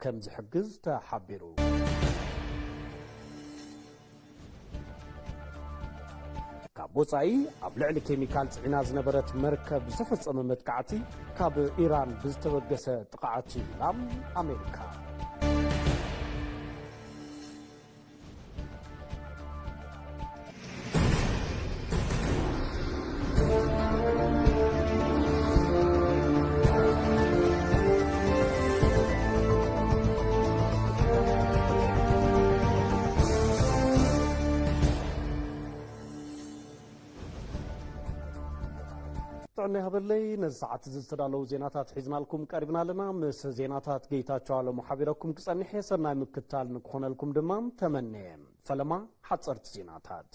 ከም ዝሕግዝ ተሓቢሩ። ካብ ወጻኢ፣ ኣብ ልዕሊ ኬሚካል ጽዒና ዝነበረት መርከብ ዝተፈጸመ መጥቃዕቲ ካብ ኢራን ብዝተበገሰ ጥቕዓት እዩ ኢላ ኣሜሪካ። ጥዕና ይሃበለይ። ነዚ ሰዓት እዚ ዝተዳለዉ ዜናታት ሒዝናልኩም ቀሪብና ኣለና። ምስ ዜናታት ጌታቸው ኣለሙ ሓቢረኩም ክጸንሕ እየ። ሰናይ ምክትታል ንክኾነልኩም ድማ ተመንየ። ፈለማ ሓጸርቲ ዜናታት።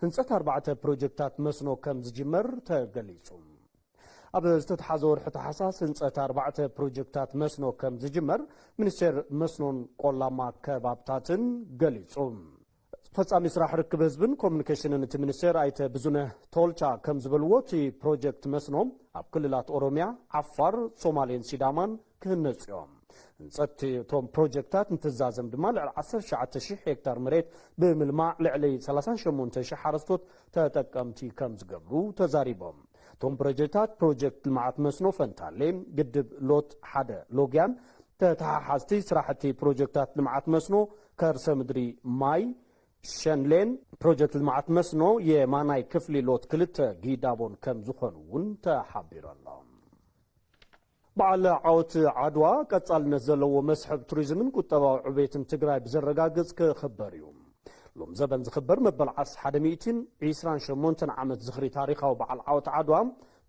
ህንጸት ኣርባዕተ ፕሮጀክታት መስኖ ከም ዝጅመር ተገሊጹ። ኣብ ዝተተሓዘ ወርሒ ታሕሳስ ህንጸት ኣርባዕተ ፕሮጀክታት መስኖ ከም ዝጅመር ሚኒስቴር መስኖን ቆላማ ከባብታትን ገሊጹ። ፈጻሚ ስራሕ ርክብ ህዝብን ኮሚኒኬሽንን እቲ ሚኒስቴር ኣይተ ብዙነህ ቶልቻ ከም ዝበልዎ፣ እቲ ፕሮጀክት መስኖ ኣብ ክልላት ኦሮሚያ፣ ዓፋር፣ ሶማሌን ሲዳማን ክህነጹ እዮም። ህንጸት እቶም ፕሮጀክታት እንትዛዘም ድማ ልዕሊ ዓሰርተ ትሽዓተ ሽሕ ሄክታር መሬት ብምልማዕ ልዕሊ ሰላሳን ሸሞንተን ሽሕ ሓረስቶት ተጠቀምቲ ከም ዝገብሩ ተዛሪቦም። እቶም ፕሮጀክታት ፕሮጀክት ልምዓት መስኖ ፈንታሌ፣ ግድብ ሎት ሓደ ሎጊያን ተተሓሓዝቲ ስራሕቲ ፕሮጀክታት ልምዓት መስኖ ከርሰ ምድሪ ማይ ሸንሌን ፕሮጀክት ልምዓት መስኖ የማናይ ክፍሊ ሎት ክልተ ጊዳቦን ከም ዝኾኑ እውን ተሓቢሩ ኣሎ። በዓል ዓወት ዓድዋ ቀጻልነት ዘለዎ መስሕብ ቱሪዝምን ቁጠባዊ ዕቤትን ትግራይ ብዘረጋግጽ ክኽበር እዩ። ሎም ዘበን ዝኽበር መበል ዓሰርተ ሓደ ሚእትን ዒስራን ሸሞንተን ዓመት ዝኽሪ ታሪኻዊ በዓል ዓወት ዓድዋ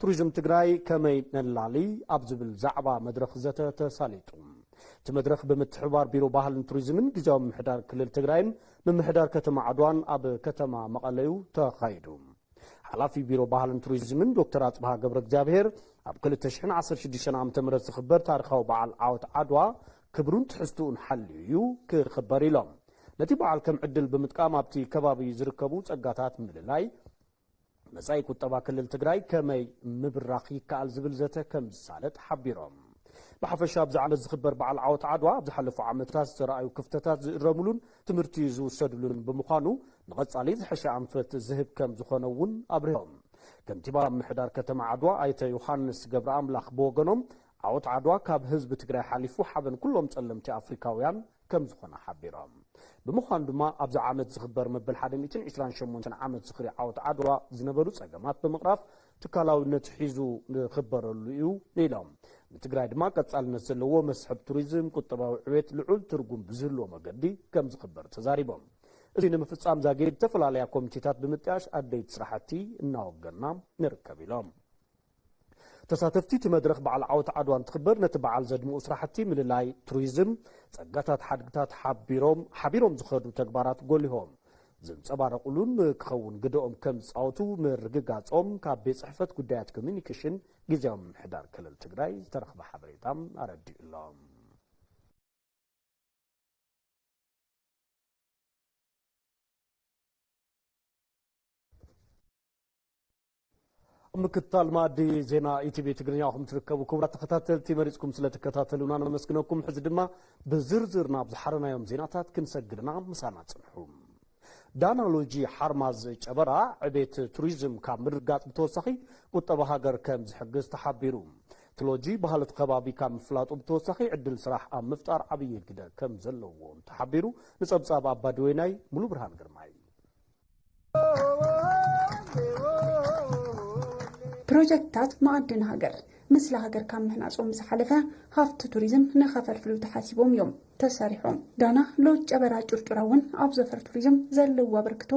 ቱሪዝም ትግራይ ከመይ ነላሊ ኣብ ዝብል ዛዕባ መድረኽ ዘተ ተሳሊጡ። እቲ መድረኽ ብምትሕብባር ቢሮ ባህልን ቱሪዝምን ግዝያዊ ምምሕዳር ክልል ትግራይን ምምሕዳር ከተማ ዓድዋን ኣብ ከተማ መቐለዩ ተኻይዱ። ሓላፊ ቢሮ ባህልን ቱሪዝምን ዶክተር ኣጽብሃ ገብረ እግዚኣብሔር ኣብ ክልተ ሽሕን ዓሰርተ ሽዱሽተን ዓመተ ምህረት ዝኽበር ታሪኻዊ በዓል ዓወት ዓድዋ ክብሩን ትሕዝትኡን ሓልዩ እዩ ክኽበር ኢሎም። ነቲ በዓል ከም ዕድል ብምጥቃም ኣብቲ ከባቢ ዝርከቡ ጸጋታት ምልላይ መጻኢ ቁጠባ ክልል ትግራይ ከመይ ምብራኽ ይከኣል ዝብል ዘተ ከም ዝሳለጥ ሓቢሮም። ብሓፈሻ ኣብዚ ዓመት ዝኽበር በዓል ዓወት ዓድዋ ኣብ ዝሓለፉ ዓመታት ዝተረኣዩ ክፍተታት ዝእረምሉን ትምህርቲ ዝውሰድሉን ብምዃኑ ንቐጻሊ ዝሐሸ ኣንፈት ዝህብ ከም ዝኾነ እውን ኣብሪሆም። ከንቲባ ምምሕዳር ከተማ ዓድዋ ኣይተ ዮሃንስ ገብረ ኣምላኽ ብወገኖም ዓወት ዓድዋ ካብ ህዝቢ ትግራይ ሓሊፉ ሓበን ኩሎም ጸለምቲ ኣፍሪካውያን ከም ዝኾነ ሓቢሮም። ብምዃኑ ድማ ኣብዚ ዓመት ዝኽበር መበል ሓደ ሚእትን ዕስራን ሸሞንተን ዓመት ዝኽሪ ዓወት ዓድዋ ዝነበሩ ጸገማት ብምቕራፍ ትካላውነት ሒዙ ንኽበረሉ እዩ ኢሎም። ንትግራይ ድማ ቀጻልነት ዘለዎ መስሕብ ቱሪዝም፣ ቁጠባዊ ዕቤት ልዑል ትርጉም ብዝህልዎ መገዲ ከም ዝኽበር ተዛሪቦም። እዚ ንምፍጻም ዛጊድ ዝተፈላለያ ኮሚቴታት ብምጥያሽ ኣድለይቲ ስራሕቲ እናወገና ንርከብ ኢሎም። ተሳተፍቲ እቲ መድረኽ በዓል ዓወት ዓድዋ እንትኽበር ነቲ በዓል ዘድምቑ ስራሕቲ ምልላይ ቱሪዝም፣ ጸጋታት ሓድግታት ሓቢሮም ሓቢሮም ዝኸዱ ተግባራት ጎሊሆም ዘንጸባረቑሉን ክኸውን ግደኦም ከም ዝጻወቱ ምርግጋጾም ካብ ቤት ጽሕፈት ጉዳያት ኮሚኒኬሽን ግዝያዊ ምምሕዳር ክልል ትግራይ ዝተረኽበ ሓበሬታ ኣረዲኡ ኣሎ። ምክትታል ማዕዲ ዜና ኢቲቪ ትግርኛ ኢኹም ትርከቡ። ክቡራት ተኸታተልቲ፣ መሪጽኩም ስለ ትከታተሉና ነመስግነኩም። ሕዚ ድማ ብዝርዝር ናብ ዝሓረናዮም ዜናታት ክንሰግድና ምሳና ጽንሑ። ዳናሎጂ ሓርማዝ ጨበራ ዕቤት ቱሪዝም ካብ ምርጋጽ ብተወሳኺ ቁጠባ ሃገር ከም ዝሕግዝ ተሓቢሩ። እቲ ሎጂ ባህልቲ ከባቢ ካብ ምፍላጡ ብተወሳኺ ዕድል ስራሕ ኣብ ምፍጣር ዓብዪ ግደ ከም ዘለዎ ተሓቢሩ። ንጸብጻብ ኣባዲ ወይናይ ሙሉ ብርሃን ግርማይ። ፕሮጀክትታት መኣድን ሃገር፣ ምስሊ ሃገር ካብ ምህናጾም ብዝሓለፈ ሃፍቲ ቱሪዝም ንኸፈልፍሉ ተሓሲቦም እዮም ተሰሪሖም። ዳና ሎጅ ጨበራ ጩርጩራ እውን ኣብ ዘፈር ቱሪዝም ዘለዎ ኣበርክቶ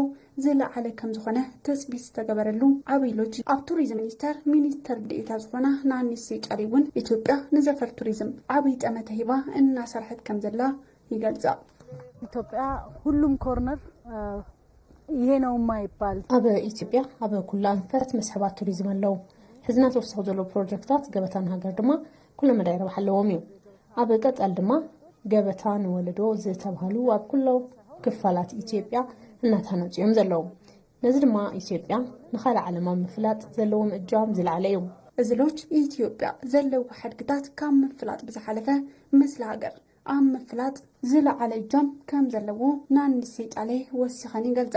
ዝለዓለ ከም ዝኾነ ትፅቢት ዝተገበረሉ ዓብይ ሎጅ ኣብ ቱሪዝም ሚኒስቴር ሚኒስትር ዴኤታ ዝኾና ናኒሴ ጫሊ እውን ኢትዮጵያ ንዘፈር ቱሪዝም ዓብይ ጠመተ ሂባ እናሰርሐት ከም ዘላ ይገልፃ። ኢትዮጵያ ሁሉም ኮርነር ይሄ ነው የማይባል ኣብ ኢትዮጵያ ኣብ ኩሉ ኣንፈት መስሕባት ቱሪዝም ኣለዉ። ሕዚ እናተወሰኹ ዘለዉ ፕሮጀክታት ገበታ ንሃገር ድማ ኩለመዳይ ረብሓ ኣለዎም እዩ። ኣብ ቀፃሊ ድማ ገበታ ንወለዶ ዝተብሃሉ ኣብ ኩሎም ክፋላት ኢትዮጵያ እናተሃነፁ እዮም ዘለዉ። ነዚ ድማ ኢትዮጵያ ንኻልእ ዓለም ኣብ ምፍላጥ ዘለዎም እጃም ዝለዓለ እዩ። እዚ ሎጅ ኢትዮጵያ ዘለዋ ሓድግታት ካብ ምፍላጥ ብዝሓለፈ ምስሊ ሃገር ኣብ ምፍላጥ ዝለዓለ እጃም ከም ዘለዎ ናንሲ ጣሌ ወሲኸን ይገልጻ።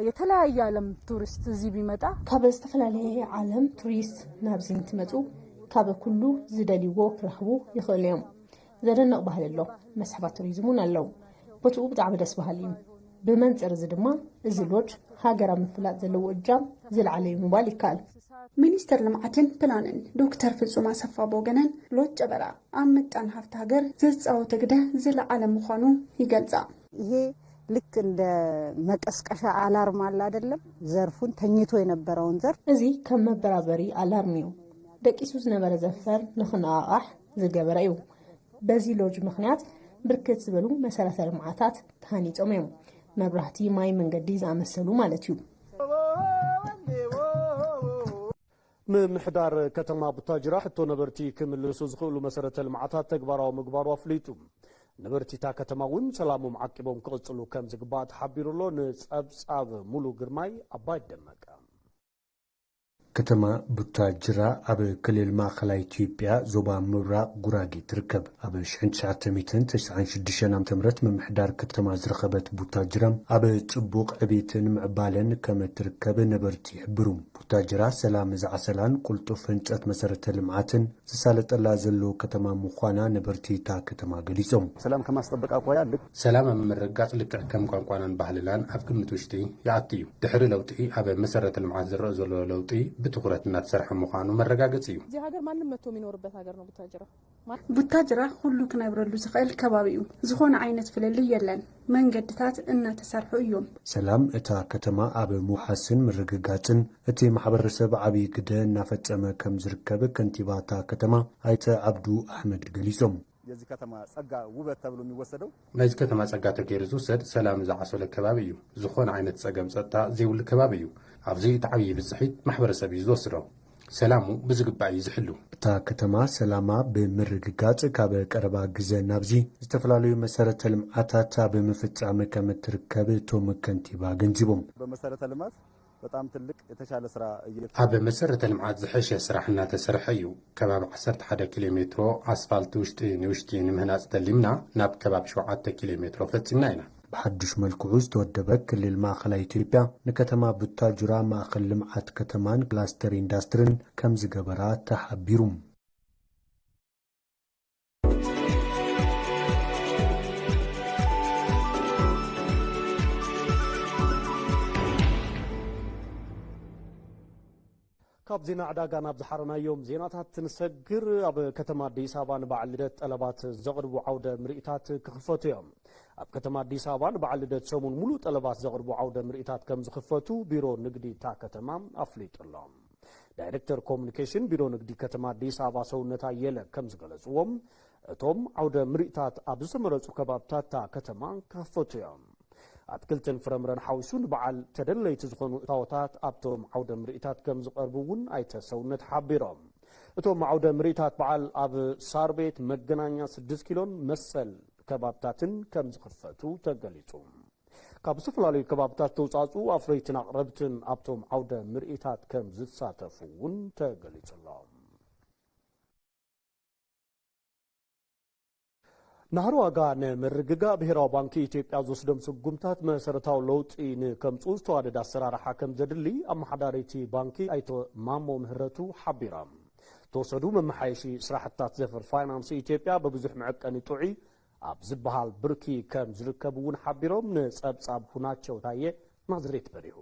የተለያየ ዓለም ቱሪስት እዚህ ቢመጣ ካብ ዝተፈላለየ ዓለም ቱሪስት ናብዚ እንትመፁ ካብ ኩሉ ዝደልይዎ ክረኽቡ ይኽእሉ እዮም። ዘደንቕ ባህሊ ኣሎ፣ መስሕባት ቱሪዝም እውን ኣለዉ። ቦትኡ ብጣዕሚ ደስ በሃሊ እዩ። ብመንፅር እዚ ድማ እዚ ሎጅ ሃገር ኣብ ምፍላጥ ዘለዎ እጃም ዝለዓለ እዩ ምባል ይከኣል። ሚኒስትር ልምዓትን ፕላንን ዶክተር ፍጹም ኣሰፋ ብወገነን ሎጅ ጨበራ ኣብ ምጣን ሃፍቲ ሃገር ዘፃወተ ግደ ዝለዓለ ምዃኑ ይገልፃ። ይሄ ልክ እንደ መቀስቀሻ አላርም አለ አይደለም፣ ዘርፉን ተኝቶ የነበረውን ዘርፍ እዚ ከም መበራበሪ ኣላርም እዩ። ደቂሱ ዝነበረ ዘፈር ንኽነቓቓሕ ዝገበረ እዩ። በዚ ሎጅ ምኽንያት ብርክት ዝበሉ መሰረተ ልምዓታት ተሃኒጾም እዮም። መብራህቲ፣ ማይ፣ መንገዲ ዝኣመሰሉ ማለት እዩ። ምምሕዳር ከተማ ቡታጅራ ሕቶ ነበርቲ ክምልሱ ዝኽእሉ መሰረተ ልምዓታት ተግባራዊ ምግባሩ ኣፍሊጡ። ነበርቲ እታ ከተማ እውን ሰላሞም ዓቂቦም ክቕፅሉ ከም ዝግባእ ተሓቢሩ ኣሎ። ንፀብፃብ ሙሉ ግርማይ ኣባይ ደመቀ። ከተማ ቡታጅራ ኣብ ክልል ማእኸላይ ኢትዮጵያ ዞባ ምብራቕ ጉራጌ ትርከብ። ኣብ ሽሕን ትሽዓተ ሚእትን ተስዓን ሽዱሽተን ዓመተ ምህረት ምምሕዳር ከተማ ዝረኸበት ቡታጅራ ኣብ ጽቡቕ ዕቤትን ምዕባለን ከም እትርከብ ነበርቲ ይሕብሩ። ቡታጅራ ሰላም ዝዓሰላን ቅልጡፍ ህንጸት መሰረተ ልምዓትን ዝሳለጠላ ዘሎ ከተማ ምዃና ነበርቲ እታ ከተማ ገሊጾም። ሰላም ከማስጠበቅ አኳያ ልክ ሰላም ኣብ ምርግጋጽ ልክዕ ከም ቋንቋናን ባህልናን ኣብ ግምት ውሽጢ ይኣቱ እዩ። ድሕሪ ለውጢ ኣብ መሰረተ ልምዓት ዝረአ ዘሎ ለውጢ ብትኹረት እናተሰርሐ ምዃኑ መረጋገጺ እዩ። እዚ ሀገር ማንም መጥቶ የሚኖርበት ሀገር ነው ቡታጅራ። ቡታጅራ ኩሉ ክነብረሉ ዝኽእል ከባቢ እዩ። ዝኾነ ዓይነት ፍልልይ የለን። መንገድታት እናተሰርሑ እዮም። ሰላም እታ ከተማ ኣብ ምውሓስን ምርግጋጽን እቲ ማሕበረሰብ ዓብዪ ግደ እናፈጸመ ከም ዝርከብ ከንቲባ እታ ከተማ ኣይተ ዓብዱ ኣሕመድ ገሊጾም። የዚህ ከተማ ጸጋ ውበት ተብሎ የሚወሰደው ናይዚ ከተማ ጸጋ ተገይሩ ዝውሰድ ሰላም ዝዓሰሎ ከባቢ እዩ። ዝኾነ ዓይነት ጸገም ጸጥታ ዘይብሉ ከባቢ እዩ። ኣብዚ እቲ ዓብዪ ብፅሒት ማሕበረሰብ እዩ ዝወስዶ። ሰላሙ ብዝግባእ እዩ ዝሕሉ። እታ ከተማ ሰላማ ብምርግጋጽ ካብ ቀረባ ግዘ ናብዚ ዝተፈላለዩ መሰረተ ልምዓታት ኣብ ምፍጻም ከም እትርከብ እቶም ከንቲባ ኣገንዚቦም። በመሰረተ ልማት በጣም ትልቅ የተሻለ ስራ እየ ኣብ መሰረተ ልምዓት ዝሐሸ ስራሕ እናተሰርሐ እዩ። ከባቢ ዓሰርተ ሓደ ኪሎ ሜትሮ ኣስፋልት ውሽጢ ንውሽጢ ንምህናፅ ተሊምና ናብ ከባቢ ሸውዓተ ኪሎ ሜትሮ ፈፂምና ኢና። ብሓዱሽ መልክዑ ዝተወደበ ክልል ማእኸላይ ኢትዮጵያ ንከተማ ቡታጁራ ማእኸል ልምዓት ከተማን ክላስተር ኢንዳስትርን ከም ዝገበራ ተሓቢሩ። ካብ ዜና ዕዳጋ ናብ ዝሓረናዮም ዜናታት ንሰግር። ኣብ ከተማ ኣዲስ ኣበባ ንበዓል ልደት ጠለባት ዘቕርቡ ዓውደ ምርኢታት ክኽፈቱ እዮም። ኣብ ከተማ ኣዲስ ኣበባ ንበዓል ልደት ሰሙን ሙሉእ ጠለባት ዘቕርቡ ዓውደ ምርኢታት ከም ዝኽፈቱ ቢሮ ንግዲ እታ ከተማ ኣፍሊጡ ኣሎ። ዳይሬክተር ኮሙኒኬሽን ቢሮ ንግዲ ከተማ ኣዲስ ኣበባ ሰውነት ኣየለ ከም ዝገለፅዎም፣ እቶም ዓውደ ምርኢታት ኣብ ዝተመረፁ ከባብታት እታ ከተማ ክኽፈቱ እዮም። ኣትክልትን ፍረምረን ሓዊሱ ንበዓል ተደለይቲ ዝኾኑ እታወታት ኣብቶም ዓውደ ምርኢታት ከም ዝቐርቡ እውን ኣይተ ሰውነት ሓቢሮም። እቶም ዓውደ ምርኢታት በዓል ኣብ ሳር ቤት፣ መገናኛ፣ ስድስት ኪሎን መሰል ከባብታትን ከም ዝኽፈቱ ተገሊጹ። ካብ ዝተፈላለዩ ከባብታት ዝተውጻጹ ኣፍረይትን ኣቕረብትን ኣብቶም ዓውደ ምርኢታት ከም ዝሳተፉ እውን ተገሊጹ ኣሎ። ናህሪ ዋጋ ንምርግጋእ ብሄራዊ ባንኪ ኢትዮጵያ ዝወስዶም ስጉምታት መሰረታዊ ለውጢ ንከምፅኡ ዝተዋደደ ኣሰራርሓ ከም ዘድሊ ኣመሓዳሪቲ ባንኪ ኣይተ ማሞ ምህረቱ ሓቢሮም። ተወሰዱ መመሓየሺ ስራሕትታት ዘፈር ፋይናንስ ኢትዮጵያ ብብዙሕ መዐቀኒ ጥዑይ ኣብ ዝበሃል ብርኪ ከም ዝርከብ እውን ሓቢሮም። ንፀብፃብ ሁናቸው ታየ ናዝሬት በሪሁ።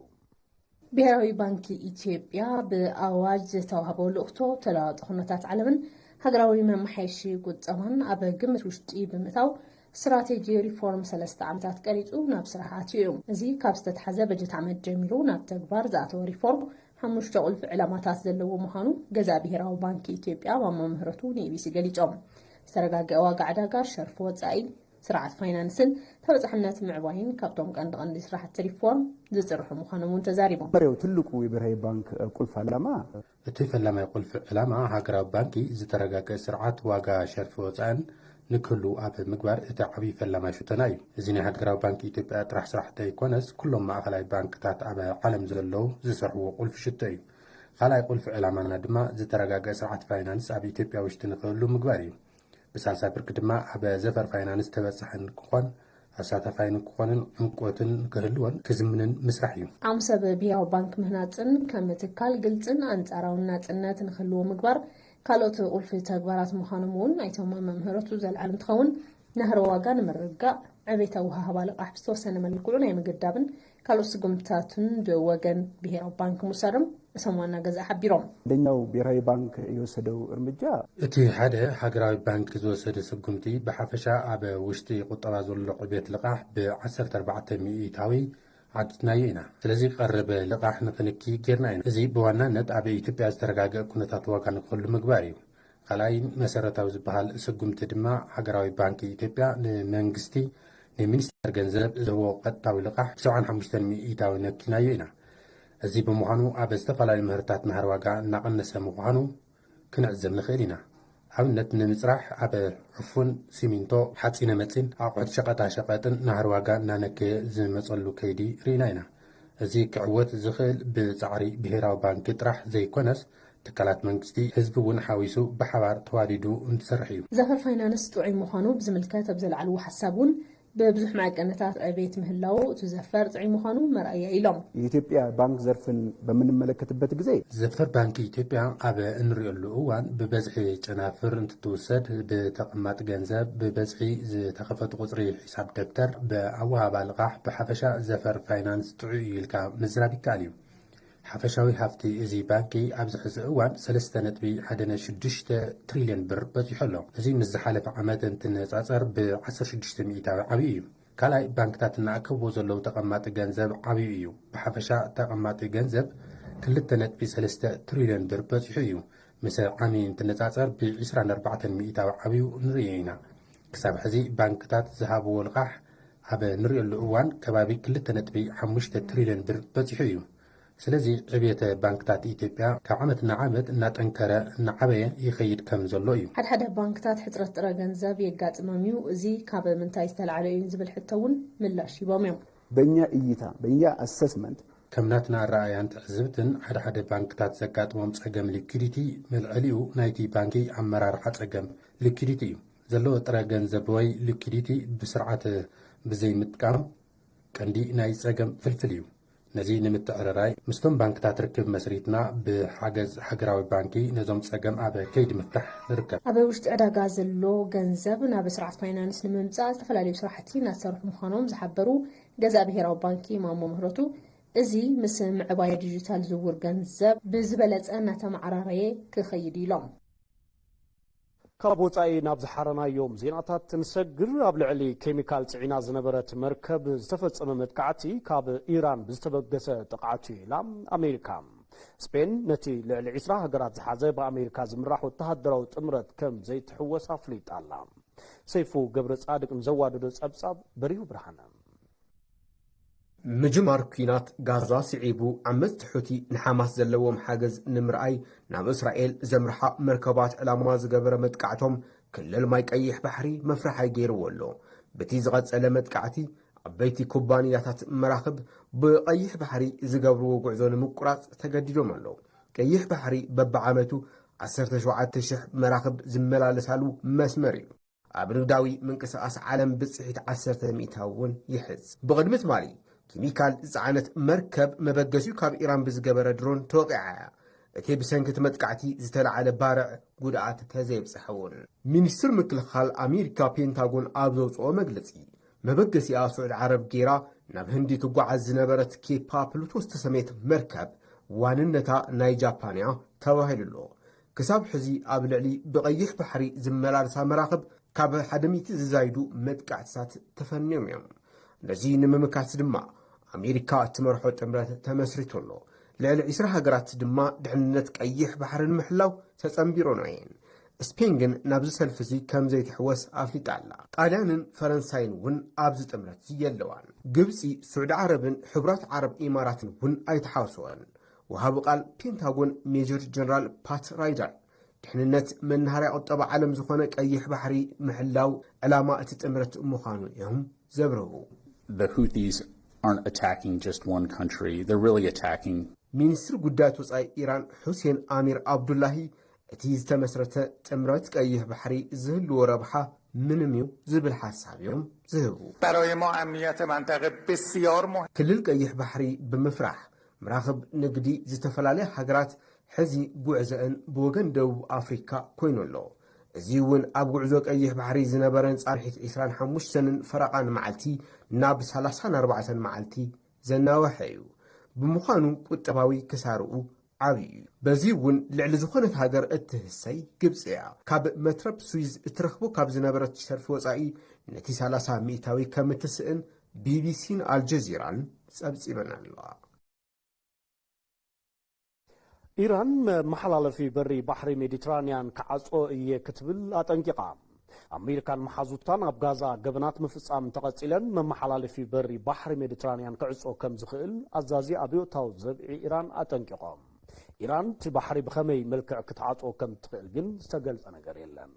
ብሄራዊ ባንኪ ኢትዮጵያ ብኣዋጅ ዝተዋህቦ ልእኽቶ ተለዋዋጢ ኩነታት ዓለምን ሃገራዊ መመሓየሺ ቁጠባን ኣብ ግምት ውሽጢ ብምእታው ስትራቴጂ ሪፎርም ሰለስተ ዓመታት ቀሪፁ ናብ ስራሕ ኣትዩ እዩ። እዚ ካብ ዝተትሓዘ በጀት ዓመት ጀሚሩ ናብ ተግባር ዝኣተወ ሪፎርም ሓሙሽተ ቁልፊ ዕላማታት ዘለዎ ምዃኑ ገዛ ብሄራዊ ባንኪ ኢትዮጵያ ማሞ ምህረቱ ንኢቢሲ ገሊፆም። ዝተረጋገአ ዋጋ ዕዳጋ፣ ሸርፊ ወፃኢ፣ ስርዓት ፋይናንስን ተበፃሕነት ምዕባይን ካብቶም ቀንዲ ቀንዲ ስራሕቲ ሪፎርም ዝፅርሑ ምዃኖም እውን ተዛሪቦም። መሪው ትልቁ የብሔራዊ ባንክ ቁልፍ ዓላማ እቲ ፈላማይ ቁልፊ ዕላማ ሃገራዊ ባንኪ ዝተረጋገ ስርዓት ዋጋ ሸርፊ ወፃእን ንክህሉ ኣብ ምግባር እቲ ዓብዪ ፈላማይ ሽቶና እዩ። እዚ ናይ ሃገራዊ ባንኪ ኢትዮጵያ ጥራሕ ስራሕ ዘይኮነስ ኩሎም ማእኸላይ ባንክታት ኣብ ዓለም ዘለዉ ዝሰርሕዎ ቁልፊ ሽቶ እዩ። ካልኣይ ቁልፊ ዕላማና ድማ ዝተረጋገ ስርዓት ፋይናንስ ኣብ ኢትዮጵያ ውሽጢ ንክህሉ ምግባር እዩ። ብሳልሳይ ብርኪ ድማ ኣብ ዘፈር ፋይናንስ ተበጻሕን ክኾን ኣሳታፋይን ክኾንን ዕምቆትን ክህልዎን ክዝምንን ምስራሕ እዩ። ዓቕሚ ሰብ ብሄራዊ ባንክ ምህናፅን ከም ትካል ግልፅን ኣንፃራውን ናፅነት ንክህልዎ ምግባር ካልኦት ቁልፊ ተግባራት ምዃኖም እውን ኣይተ ማሞ ምህረቱ ዘልዓሉ እንትኸውን፣ ናህሪ ዋጋ ንምርግጋእ ዕቤት ኣወሃህባ ልቓሕ ብዝተወሰነ መልክዑ ናይ ምግዳብን ካልኦት ስጉምትታትን ብወገን ብሄራዊ ባንክ ምውሳዶም እቶም ዋና ገዛኢ ሓቢሮም። አንደኛው ብሔራዊ ባንክ የወሰደው እርምጃ እቲ ሓደ ሃገራዊ ባንክ ዝወሰደ ስጉምቲ ብሓፈሻ ኣብ ውሽጢ ቁጠባ ዘሎ ዕቤት ልቓሕ ብ ዓሰርተ ኣርባዕተ ሚእታዊ ዓጊትናዮ ኢና። ስለዚ ቀረበ ልቓሕ ንኽንኪ ጌርና ኢና። እዚ ብዋናነት ኣብ ኢትዮጵያ ዝተረጋገአ ኩነታት ዋጋ ንክህሉ ምግባር እዩ። ካልኣይ መሰረታዊ ዝበሃል ስጉምቲ ድማ ሃገራዊ ባንክ ኢትዮጵያ ንመንግስቲ ንሚኒስተር ገንዘብ ዝህቦ ቀጥታዊ ልቓሕ ብ ሰብዓን ሓሙሽተን ሚእታዊ ነኪናዮ ኢና። እዚ ብምዃኑ ኣብ ዝተፈላለዩ ምህርታት ናህሪ ዋጋ እናቐነሰ ምዃኑ ክንዕዘብ ንኽእል ኢና። ኣብነት ንምፅራሕ ኣብ ዕፉን፣ ሲሚንቶ፣ ሓፂነ መፂን፣ ኣቑሑት ሸቐጣ ሸቐጥን ናህሪ ዋጋ እናነከየ ዝመፀሉ ከይዲ ርኢና ኢና። እዚ ክዕወት ዝኽእል ብፃዕሪ ብሄራዊ ባንኪ ጥራሕ ዘይኮነስ ትካላት መንግስቲ፣ ህዝቢ እውን ሓዊሱ ብሓባር ተዋዲዱ እንትሰርሕ እዩ። ዘፈር ፋይናንስ ጥዑይ ምዃኑ ብዝምልከት ኣብ ዘልዓልዎ ሓሳብ እውን ብብዙሕ መዐቀንታት ዕቤት ምህላዉ እቲ ዘፈር ጥዑይ ምዃኑ መርኣያ ኢሎም። የኢትዮጵያ ባንክ ዘርፍን በምንመለከትበት ጊዜ። ዘፈር ባንኪ ኢትዮጵያ ኣብ እንሪኦሉ እዋን ብበዝሒ ጨናፍር እንትትውሰድ ብተቐማጢ ገንዘብ ብበዝሒ ዝተኸፈቱ ቁፅሪ ሒሳብ ደብተር ብኣወሃባ ልቓሕ ብሓፈሻ ዘፈር ፋይናንስ ጥዑይ እዩ ኢልካ ምዝራብ ይከኣል እዩ። ሓፈሻዊ ሃፍቲ እዚ ባንኪ ኣብዚ ሕዚ እዋን ሰለስተ ነጥቢ ሓደ ሽዱሽተ ትሪልዮን ብር በፂሑ ኣሎ። እዚ ምስ ዝሓለፈ ዓመት እንትነፃፀር ብ ዓሰርተ ሽዱሽተ ሚእታዊ ዓብዩ እዩ። ካልኣይ ባንክታት እናኣከብዎ ዘለዉ ተቐማጢ ገንዘብ ዓብዩ እዩ። ብሓፈሻ ተቐማጢ ገንዘብ ክልተ ነጥቢ ሰለስተ ትሪልዮን ብር በፂሑ እዩ። ምስ ዓሚ እንትነፃፀር ብ ዕስራን ኣርባዕተን ሚእታዊ ዓብዩ ንርእዮ ኢና። ክሳብ ሕዚ ባንክታት ዝሃብዎ ልቓሕ ኣብ ንርእየሉ እዋን ከባቢ ክልተ ነጥቢ ሓሙሽተ ትሪልዮን ብር በፂሑ እዩ። ስለዚ ዕብየተ ባንክታት ኢትዮጵያ ካብ ዓመት ንዓመት እናጠንከረ እናዓበየ ይኸይድ ከም ዘሎ እዩ። ሓድሓደ ባንክታት ሕፅረት ጥረ ገንዘብ የጋጥሞም እዩ፣ እዚ ካብ ምንታይ ዝተላዕለ እዩ ንዝብል ሕቶ እውን ምላሽ ሂቦም እዮም። በኛ እይታ፣ በኛ ኣሰስመንት፣ ከም ናትና ኣረኣእያን ትዕዝብትን ሓደ ሓደ ባንክታት ዘጋጥሞም ፀገም ሊኩዲቲ መልዐሊኡ ናይቲ ባንኪ ኣመራርሓ ፀገም ሊኩዲቲ እዩ። ዘለዎ ጥረ ገንዘብ ወይ ሊኩዲቲ ብስርዓት ብዘይምጥቃም ቀንዲ ናይ ጸገም ፍልፍል እዩ። ነዚ ንምትዕርራይ ምስቶም ባንክታት ርክብ መስሪትና ብሓገዝ ሃገራዊ ባንኪ ነዞም ጸገም ኣብ ከይዲ ምፍታሕ ንርከብ። ኣብ ውሽጢ ዕዳጋ ዘሎ ገንዘብ ናብ ስርዓት ፋይናንስ ንምምጻእ ዝተፈላለዩ ስራሕቲ እናተሰርሑ ምዃኖም ዝሓበሩ ገዛኢ ብሄራዊ ባንኪ ማሞ ምህረቱ፣ እዚ ምስ ምዕባየ ዲጂታል ዝውውር ገንዘብ ብዝበለጸ እናተመዓራረየ ክኸይድ ኢሎም። ካብ ወጻኢ ናብ ዝሓረናዮም ዜናታት ንሰግር። ኣብ ልዕሊ ኬሚካል ጽዒና ዝነበረት መርከብ ዝተፈጸመ መጥቃዕቲ ካብ ኢራን ብዝተበገሰ ጥቕዓት እዩ ኢላ ኣሜሪካ። ስፔን ነቲ ልዕሊ ዒስራ ሃገራት ዝሓዘ ብኣሜሪካ ዝምራሕ ወተሃደራዊ ጥምረት ከም ዘይትሕወስ ኣፍሊጣ ኣላ። ሰይፉ ገብረ ጻድቅ ንዘዋደዶ ጸብጻብ በሪሁ ብርሃነ። ምጅማር ኲናት ጋዛ ስዒቡ፣ ዓመጽቲ ሑቲ ንሓማስ ዘለዎም ሓገዝ ንምርኣይ ናብ እስራኤል ዘምርሓ መርከባት ዕላማ ዝገበረ መጥቃዕቶም ክልል ማይ ቀይሕ ባሕሪ መፍርሓይ ገይርዎ ኣሎ። በቲ ዝቐጸለ መጥቃዕቲ፣ ዓበይቲ ኩባንያታት መራኽብ ብቐይሕ ባሕሪ ዝገብርዎ ጉዕዞ ንምቁራጽ ተገዲዶም ኣለዉ። ቀይሕ ባሕሪ በብዓመቱ ዓሰርተ ሸውዓተ ሽሕ መራኽብ ዝመላለሳሉ መስመር እዩ። ኣብ ንግዳዊ ምንቅስቓስ ዓለም ብጽሒት ዓሰርተ ሚእታዊ እውን ይሕዝ። ብቕድሚ ትማሊ፣ ኬሚካል ዝጸዓነት መርከብ መበገሲኡ ካብ ኢራን ብዝገበረ ድሮን ተወቒዓ እያ። እቲ ብሰንኪ እቲ መጥቃዕቲ ዝተላዕለ ባርዕ ጉድኣት ተዘየብጽሐ እውን። ሚኒስትር ምክልኻል ኣሜሪካ ፔንታጎን ኣብ ዘውጽኦ መግለጺ፣ መበገሲኣ ስዑዲ ዓረብ ገይራ ናብ ህንዲ ትጓዓዝ ዝነበረት ኬፓ ፕሉቶ ዝተሰመየት መርከብ ዋንነታ ናይ ጃፓን እያ ተባሂሉ ኣሎ። ክሳብ ሕዚ ኣብ ልዕሊ ብቐይሕ ባሕሪ ዝመላለሳ መራኽብ ካብ ሓደ ሚእቲ ዝዛይዱ መጥቃዕትታት ተፈንዮም እዮም። ነዚ ንምምካት ድማ ኣሜሪካ እትመርሖ ጥምረት ተመስሪቱ ኣሎ። ልዕሊ ዒስራ ሃገራት ድማ ድሕንነት ቀይሕ ባሕሪ ንምሕላው ተጸንቢረን እየን። ስፔን ግን ናብዚ ሰልፊ እዚ ከም ዘይትሕወስ ኣፍሊጣ ኣላ። ጣልያንን ፈረንሳይን እውን ኣብዚ ጥምረት እዚ የለዋን። ግብጺ፣ ስዑዲ ዓረብን ሕቡራት ዓረብ ኢማራትን እውን ኣይተሓወስወን። ወሃቢ ቃል ፔንታጎን ሜጀር ጀነራል ፓት ራይደር፣ ድሕንነት መናሃርያ ቁጠባ ዓለም ዝኾነ ቀይሕ ባሕሪ ምሕላው ዕላማ እቲ ጥምረት ምዃኑ እዮም ዘብርሁ። The Houthis aren't attacking just one country, they're really attacking ሚኒስትር ጉዳያት ወጻኢ ኢራን ሑሴን ኣሚር ኣብዱላሂ፣ እቲ ዝተመስረተ ጥምረት ቀይሕ ባሕሪ ዝህልዎ ረብሓ ምንም እዩ ዝብል ሓሳብ እዮም ዝህቡ። برای ما امنیت منطقه بسیار مهم. ክልል ቀይሕ ባሕሪ ብምፍራሕ፣ መራኽብ ንግዲ ዝተፈላለያ ሃገራት ሕዚ ጉዕዘአን ብወገን ደቡብ ኣፍሪካ ኮይኑ ኣሎ። እዚ እውን ኣብ ጉዕዞ ቀይሕ ባሕሪ ዝነበረን ጻንሒት ዕስራን ሓሙሽተን ፈረቓን መዓልቲ ናብ ሰላሳን ኣርባዕተን መዓልቲ ዘናወሐ እዩ። ብምዃኑ ቁጠባዊ ክሳርኡ ዓብዪ እዩ። በዚ እውን ልዕሊ ዝኾነት ሃገር እትህሰይ ግብፂ እያ። ካብ መትረብ ስዊዝ እትረኽቦ ካብ ዝነበረት ሸርፊ ወፃኢ ነቲ ሰላሳ ሚእታዊ ከም እትስእን ቢቢሲን ኣልጀዚራን ጸብጺበን ኣለዋ። ኢራን መመሓላለፊ በሪ ባሕሪ ሜዲትራንያን ክዓጾ እየ ክትብል ኣጠንቂቓ። ኣሜሪካን መሓዙታን ኣብ ጋዛ ገበናት ምፍጻም እንተቐጺለን መመሓላለፊ በሪ ባሕሪ ሜዲትራንያን ክዕጾ ከም ዝኽእል ኣዛዚ ኣብዮታዊ ዘብዒ ኢራን ኣጠንቂቖም። ኢራን እቲ ባሕሪ ብኸመይ መልክዕ ክትዓጾ ከም እትኽእል ግን ዝተገልጸ ነገር የለን።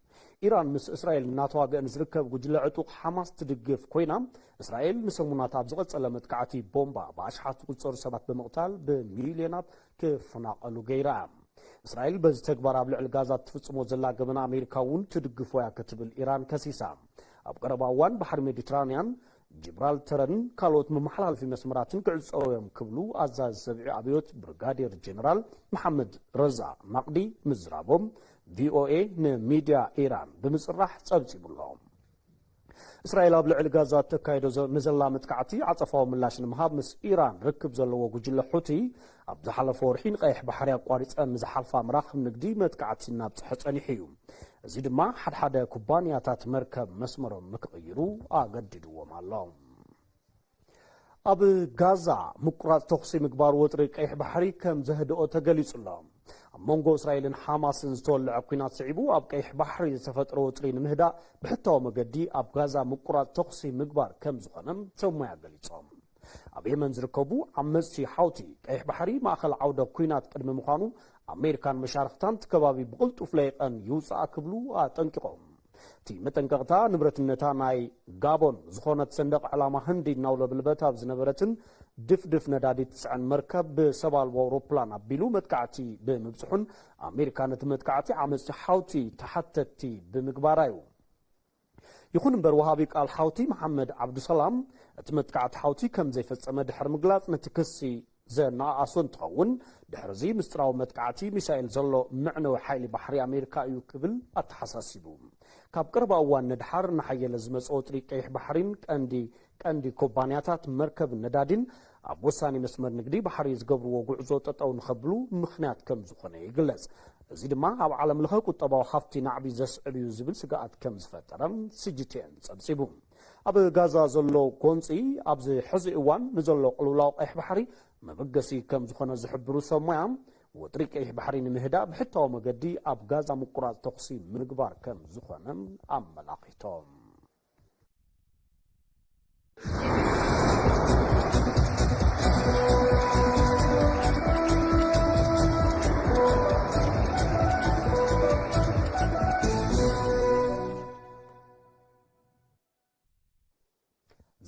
ኢራን ምስ እስራኤል እናተዋግአን ዝርከብ ጉጅለ ዕጡቕ ሓማስ ትድግፍ ኮይና፣ እስራኤል ንሰሙናት ኣብ ዝቐጸለ መጥቃዕቲ ቦምባ ብኣሽሓት ዝቑጸሩ ሰባት ብምቕታል ብሚልዮናት ክፈናቐሉ ገይራ። እስራኤል በዚ ተግባር ኣብ ልዕሊ ጋዛ እትፍጽሞ ዘላ ገበና ኣሜሪካ እውን ትድግፎ እያ ክትብል ኢራን ከሲሳ። ኣብ ቀረባ እዋን ባሕሪ ሜዲትራንያን ጂብራልተርን ካልኦት መመሓላለፊ መስመራትን ክዕጸዉ እዮም ክብሉ ኣዛዚ ሰብዒ ኣብዮት ብርጋዴር ጀነራል መሓመድ ረዛ ናቕዲ ምዝራቦም ቪኦኤ ንሚድያ ኢራን ብምጽራሕ ጸብጺቡ ኣሎ። እስራኤል ኣብ ልዕሊ ጋዛ እተካይዶ ንዘላ መጥቃዕቲ ዓጸፋዊ ምላሽ ንምሃብ ምስ ኢራን ርክብ ዘለዎ ጉጅለ ሑቲ ኣብ ዝሓለፈ ወርሒ ንቐይሕ ባሕሪ ኣቋሪጸን ንዝሓልፋ መራኽብ ንግዲ መጥቃዕቲ እናብጽሐ ጸኒሑ እዩ። እዚ ድማ ሓድሓደ ኩባንያታት መርከብ መስመሮም ንክቕይሩ ኣገዲድዎም ኣሎ። ኣብ ጋዛ ምቁራጽ ተኹሲ ምግባር ወጥሪ ቀይሕ ባሕሪ ከም ዘህድኦ ተገሊጹ ኣሎ። ኣብ መንጎ እስራኤልን ሓማስን ዝተወልዐ ኲናት ስዒቡ ኣብ ቀይሕ ባሕሪ ዝተፈጥረ ወጥሪ ንምህዳእ ብሕታዊ መገዲ ኣብ ጋዛ ምቁራጽ ተኹሲ ምግባር ከም ዝኾነ ሰብ ሞያ ገሊጾም። ኣብ የመን ዝርከቡ ዓመጽቲ ሓውቲ ቀይሕ ባሕሪ ማእኸል ዓውደ ኲናት ቅድሚ ምዃኑ ኣሜሪካን መሻርኽታን እቲ ከባቢ ብቕልጡፍ ለይቐን ይውፅኣ ክብሉ ኣጠንቂቖም። እቲ መጠንቀቕታ ንብረትነታ ናይ ጋቦን ዝኾነት ሰንደቕ ዕላማ ህንዲ እናውለብለበት ኣብ ዝነበረትን ድፍድፍ ነዳዲ ትስዕን መርከብ ብሰብ ኣልቦ ኣውሮፕላን ኣቢሉ መጥቃዕቲ ብምብፅሑን ኣሜሪካ ነቲ መጥቃዕቲ ዓመፅቲ ሓውቲ ተሓተትቲ ብምግባራ እዩ። ይኹን እምበር ወሃቢ ቃል ሓውቲ መሓመድ ዓብዱሰላም እቲ መጥቃዕቲ ሓውቲ ከም ዘይፈጸመ ድሕሪ ምግላጽ ነቲ ክሲ ዘነኣኣሶ እንትኸውን ድሕርዚ ምስጢራዊ መጥቃዕቲ ሚሳኤል ዘሎ መዕነዊ ሓይሊ ባሕሪ ኣሜሪካ እዩ ክብል ኣተሓሳሲቡ። ካብ ቀረባ እዋን ንድሓር እናሓየለ ዝመጸ ወጥሪ ቀይሕ ባሕሪን ቀንዲ ቀንዲ ኩባንያታት መርከብ ነዳዲን ኣብ ወሳኒ መስመር ንግዲ ባሕሪ ዝገብርዎ ጉዕዞ ጠጠው ንኸብሉ ምኽንያት ከም ዝኾነ ይግለጽ። እዚ ድማ ኣብ ዓለም ለኸ ቁጠባዊ ሃፍቲ ናዕቢ ዘስዕብ እዩ ዝብል ስግኣት ከም ዝፈጠረ ሲጂቲኤን ጸብጺቡ። ኣብ ጋዛ ዘሎ ጎንጺ ኣብዚ ሕዚ እዋን ንዘሎ ቅልውላው ቀይሕ ባሕሪ መበገሲ ከም ዝኾነ ዝሕብሩ ሰብ ሞያ፣ ወጥሪ ቀይሕ ባሕሪ ንምህዳእ ብሕታዊ መገዲ ኣብ ጋዛ ምቁራጽ ተኹሲ ምግባር ከም ዝኾነ ኣመላኺቶም።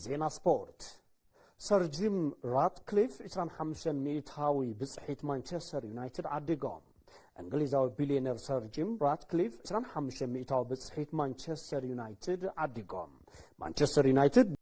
ዜና ስፖርት። ሰር ጂም ራትክሊፍ ዕስራን ሓሙሽተን ሚእታዊ ብፅሒት ማንቸስተር ዩናይትድ ዓዲጎም። እንግሊዛዊ ቢልዮነር ሰር ጂም ራትክሊፍ ዕስራን ሓሙሽተን ሚእታዊ ብፅሒት ማንቸስተር ዩናይትድ ዓዲጎም። ማንቸስተር ዩናይትድ